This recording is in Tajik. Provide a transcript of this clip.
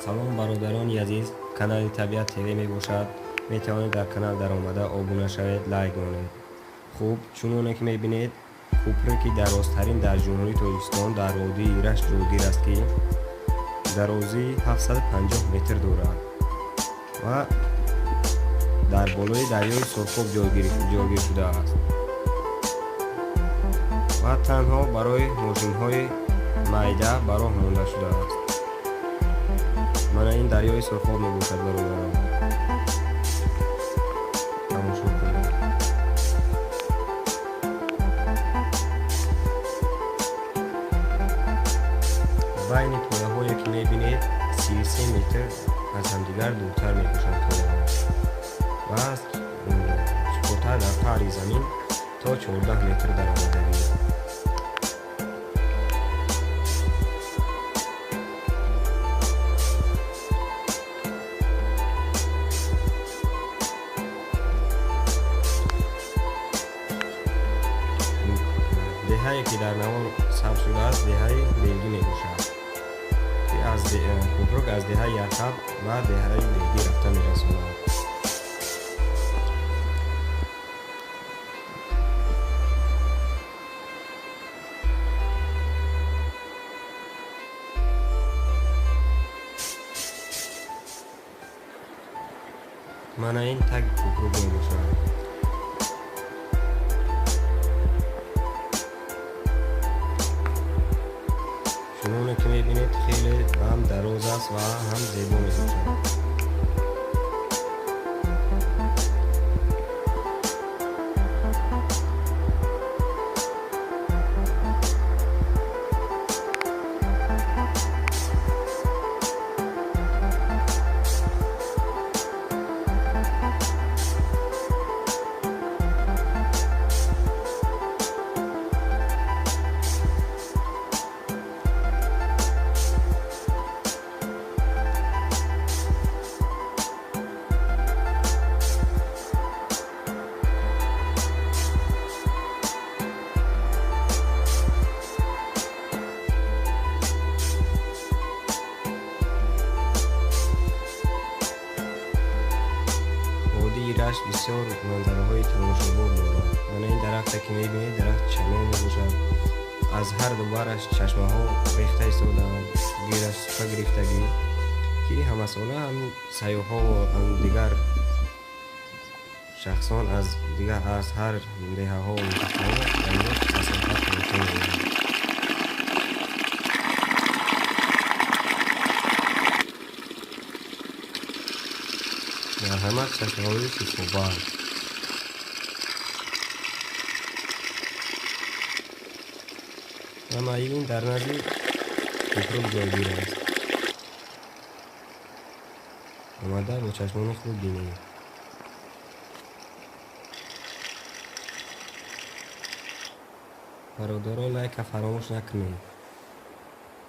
Салом, бародарони азиз, канали Табиат ТВ мебошад. Метавонед дар канал даромада обуна шавед, лайк монед. Хуб, чуноне ки мебинед, кӯпре ки дарозтарин дар Ҷумҳурии Тоҷикистон дар водии Рашт ҷойгир аст, ки дарозии 750 метр дорад ва дар болои дарёи Сурхоб ҷойгир шудааст ва танҳо барои мошинҳои майда ба роҳ монда шудааст. Мана ин дарёи Сурхоб мебошад, бародарон, тамошо кунед. Байни пояҳое ки мебинед, 33 метр аз ҳамдигар дуртар мебошанд пояҳо ва чуқуртар дар қаъри замин то 14 метр даромадагӣ. Деҳае ки дар навор сабт шудааст, деҳаи Белгӣ мебошад, ки аз кӯпрук аз деҳаи Ярхаб ба деҳаи Белгӣ рафта мерасонад. Мана ин таги кӯпрук мебошад. Чуноне ки мебинед, хеле ҳам дароз аст ва ҳам зебо мебошад. Водии Рашт бисёр манзараҳои тамошобоб дорад. Мана ин дарахте ки мебинед, дарахт чанор мебошад. Аз ҳар ду бараш чашмаҳо рехта истодаанд, гираш сука гирифтагӣ, ки ҳамасола ҳам сайёҳҳо ҳам дигар шахсон аз дигар аз ҳар деҳаҳо минтақаҳо ба инҷо саёҳат карда меоянд. Марҳамат, чашмаҳои шифобахш. Ҳамаи ин дар назди кӯпрук ҷойгир аст. Омада бо чашмони худ бинед. Бародарон, лайка фаромӯш накунед.